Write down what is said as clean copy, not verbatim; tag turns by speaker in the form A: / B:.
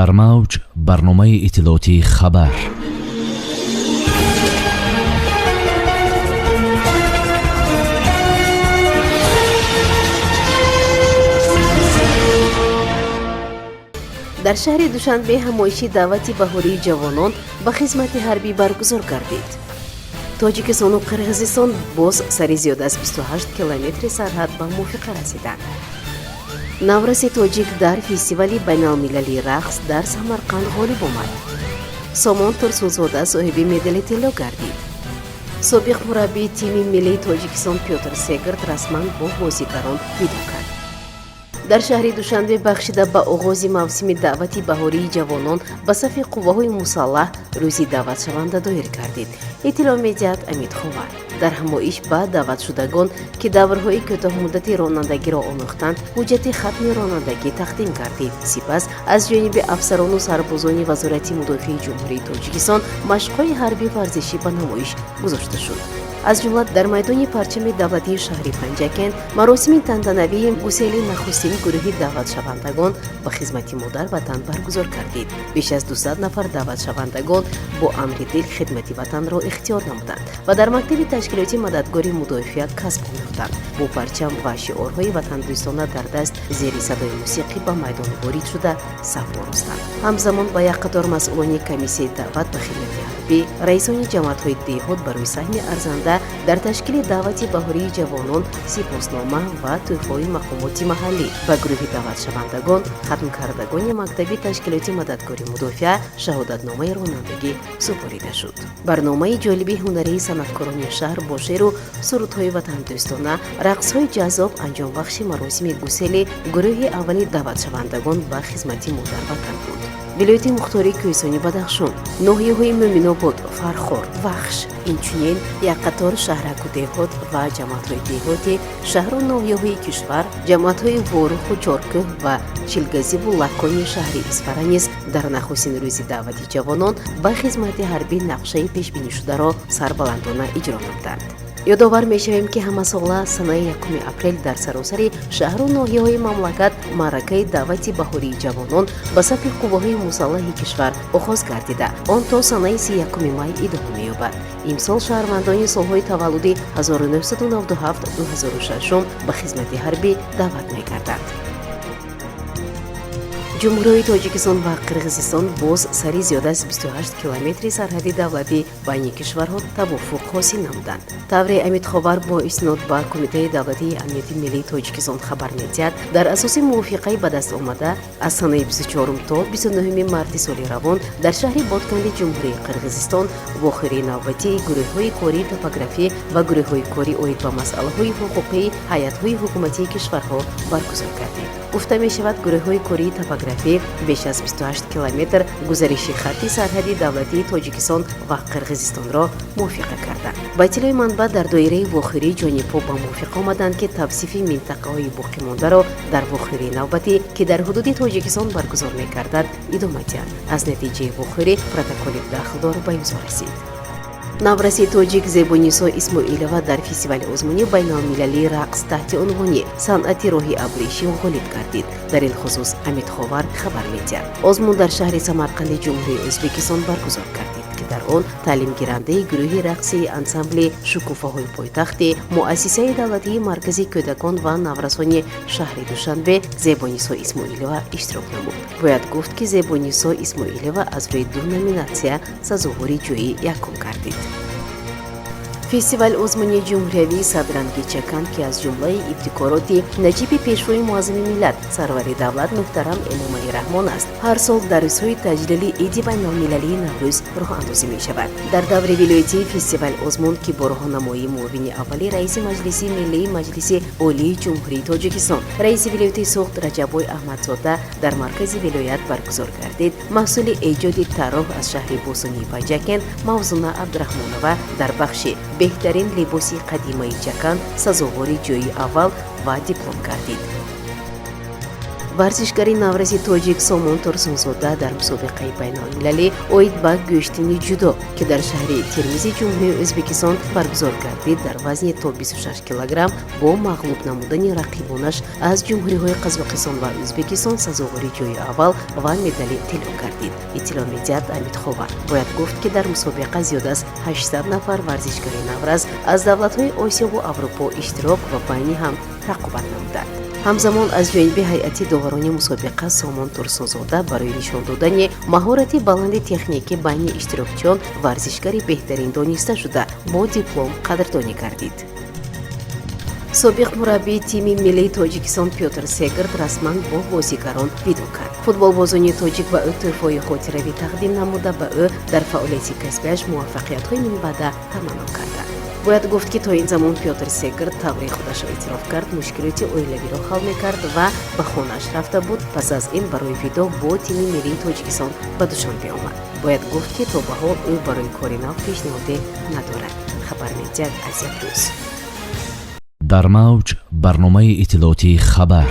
A: Дар мавҷ барномаи иттилоотии «Хабар».
B: Дар шаҳри Душанбе ҳамоиши даъвати баҳории ҷавонон ба хизмати ҳарбӣ баргузор гардид. Тоҷикистону Қирғизистон боз сари зиёд аз 28 километри сарҳад ба мувофиқа расиданд. Навраси тоҷик дар фестивали байналмилалии рақс дар Самарқанд ғолиб омад. Сомон Турсунзода соҳиби медали тилло гардид. Собиқ мураббии тими миллии Тоҷикистон Пётр Сегерт расман бо бозигарон видо кард. Дар шаҳри Душанбе бахшида ба оғози мавсими даъвати баҳории ҷавонон ба сафи қувваҳои мусаллаҳ рӯзи даъватшаванда доир гардид, иттилоъ медиҳад Амид Ховар. Дар ҳамоиш ба даъватшудагон, ки даврҳои кӯтоҳмуддати ронандагиро омӯхтанд, ҳуҷҷати хатми ронандагӣ тақдим гардид. Сипас аз ҷониби афсарону сарбозони Вазорати мудофиаи Ҷумҳурии Тоҷикистон машқҳои ҳарбӣ варзишӣ ба намоиш гузошта шуд. Аз ҷумла дар майдони парчами давлатии шаҳри Панҷакент маросими тантанавии гусели нахустин гурӯҳи даъватшавандагон ба хизмати модар ватан баргузор гардид. Беш аз 200 нафар даъватшавандагон бо амри дил хидмати ватанро ихтиёр намуданд ва дар мактаби ташкилоти мададгори мудофиа касб омӯхтанд. Бо парчам ва шиорҳои ватандӯстона дар даст, зери садои мусиқӣ ба майдон ворид шуда, саф оростанд. Ҳамзамон ба як қатор масъулони комиссияи даъват ба хидмати ҳарбӣ, раисони ҷамоатҳои деҳот барои саҳми арзанда дар ташкили даъвати баҳории ҷавонон сипоснома ва тӯҳфаҳои мақомоти маҳаллӣ, ба гурӯҳи даъватшавандагон, хатмкардагони мактаби ташкилоти мададгори мудофиа шаҳодатномаи ронандагӣ супорида шуд. Барномаи ҷолиби ҳунарии санъаткорони шаҳр бо шеъру сурудҳои ватандӯстона, рақсҳои ҷаззоб анҷомбахши маросими гусели гурӯҳи аввали даъватшавандагон ба хизмати модарватан буд. Вилояти мухтории Кӯҳистони Бадахшон, ноҳияҳои Мӯминобод, Фархор, Вахш, инчунин як қатор шаҳраку деҳот ва ҷамоатҳои деҳоти шаҳру ноҳияҳои кишвар, ҷамоатҳои Воруху Чоркӯҳ ва Чилгазиву Лакони шаҳри Исфара низ дар нахустин рӯзи даъвати ҷавонон ба хизмати ҳарбӣ нақшаи пешбинишударо сарбаландона иҷро намуданд. Ёдовар мешавем, ки ҳамасола санаи 1 апрел дар саросари шаҳру ноҳияҳои мамлакат маъракаи даъвати баҳории ҷавонон ба сафи қувваҳои мусаллаҳи кишвар оғоз гардида, он то санаи 31 май идома меёбад. Имсол шаҳрвандони солҳои таваллуди 1997-2006 ба хизмати ҳарбӣ даъват мегарданд. Ҷумҳуриҳои Тоҷикистон ва Қирғизистон боз сари зиёд аз 28 километри сарҳади давлатӣ байни кишварҳо тавофуқ ҳосил намуданд. Тавре Амид Ховар бо истинод ба Кумитаи давлатии амнияти миллии Тоҷикистон хабар медиҳад, дар асоси мувофиқаи ба даст омада аз санаи 24 то 29 марти соли равон дар шаҳри Ботканди Ҷумҳурии Қирғизистон вохӯрии навбатии гурӯҳҳои кории топографӣ ва гурӯҳҳои корӣ оид ба масъалаҳои ҳуқуқии ҳайатҳои ҳукуматии кишварҳо баргузор гардид. Гуфта мешавад, гурӯҳҳои кории топографӣ беш аз 28 километр гузариши хатти сарҳади давлатии Тоҷикистон ва Қирғизистонро мувофиқа карданд. Ба иттилои манбаъ, дар доираи вохӯрӣ ҷонибҳо ба мувофиқа омаданд, ки тавсифи минтақаҳои боқимондаро дар вохӯрии навбатӣ, ки дар ҳудуди Тоҷикистон баргузор мегардад, идома диҳанд. Аз натиҷаи вохӯрӣ протоколи дахлдор ба имзо расид. Навраси тоҷик Зебонисо Исмоилова дар фестивали озмуни байналмилалии рақс таҳти унвони «Санъати роҳи абрешим» ғолиб гардид. Дар ин хусус Амид Ховар хабар медиҳад. Озмун дар шаҳри Самарқанди Ҷумҳурии Ӯзбекистон баргузор гардид, ки дар он таълимгирандаи гурӯҳи рақсии ансамбли «Шукуфаҳои пойтахти» Муассисаи давлатии Маркази кӯдакон ва наврасони шаҳри Душанбе Зебонисо Исмоилова иштирок намуд. Бояд гуфт, ки Зебонисо Исмоилова аз рӯи ду номинатсия сазовори ҷои якум гардид. Фестивал озмуни ҷумҳуриявии «Садранги чакан», ки аз ҷумлаи ибтикороти наҷиби Пешвои муаззами миллат, сарвари давлат муҳтарам Эмомалӣ Раҳмон аст, ҳар сол дар рӯзҳои таҷлили иди байналмилалии Наврӯз роҳандозӣ мешавад. Дар даври вилоятии фестивал озмун, ки бо роҳнамоии муовини аввали раиси Маҷлиси Миллии Маҷлиси Олии Ҷумҳурии Тоҷикистон, раиси вилояти Суғд Раҷаббой Аҳмадзода дар маркази вилоят баргузор гардид, маҳсули эҷоди тарроҳ аз шаҳри бостонии Панҷакент Мавзуна Абдураҳмонова дар бахши «Беҳтарин либоси қадимаи чакан» сазовори ҷои аввал ва диплом гардид. Варзишгари навраси тоҷик Сомон Турсунзода дар мусобиқаи байналмилалӣ оид ба гӯштини ҷудо, ки дар шаҳри Термизи Ҷумҳурии Ӯзбекистон баргузор гардид, дар вазни то 26 килограмм бо мағлуб намудани рақибонаш аз ҷумҳуриҳои Қазоқистон ва Ӯзбекистон сазовори ҷои аввал ва медали тилло гардид, иттилоъ медиҳад Амидховар. Бояд гуфт, ки дар мусобиқа зиёд аз 800 нафар варзишгари наврас аз давлатҳои Осиёву Аврупо иштирок ва байни ҳам рақобат намуданд. Ҳамзамон, аз ҷониби ҳайати доварони мусобиқа Сомон Турсунзода барои нишон додани маҳорати баланди техникӣ байни иштирокчиён варзишгари беҳтарин дониста шуда, бо диплом қадрдонӣ гардид. Собиқ мураббии тими миллии Тоҷикистон Пётр Сегерт расман бо бозигарон видоъ кард. Футболбозони тоҷик ба ӯ тӯҳфаҳои хотиравӣ тақдим намуда, ба ӯ дар фаъолияти касбиаш муваффақиятҳои минбаъда таманно карданд. Бояд гуфт, ки то ин замон Пётр Сегерт, тавре худаш эътироф кард, мушкилоти оилавиро ҳал мекард ва ба хонааш рафта буд. Пас аз ин барои видоъ бо тими миллии Тоҷикистон ба Душанбе омад. Бояд гуфт, ки то ба ҳол ӯ барои кори нав пешниҳоде надорад, хабар медиҳад Азия Плюс.
A: Дар мавҷ барномаи иттилоотии «Хабар».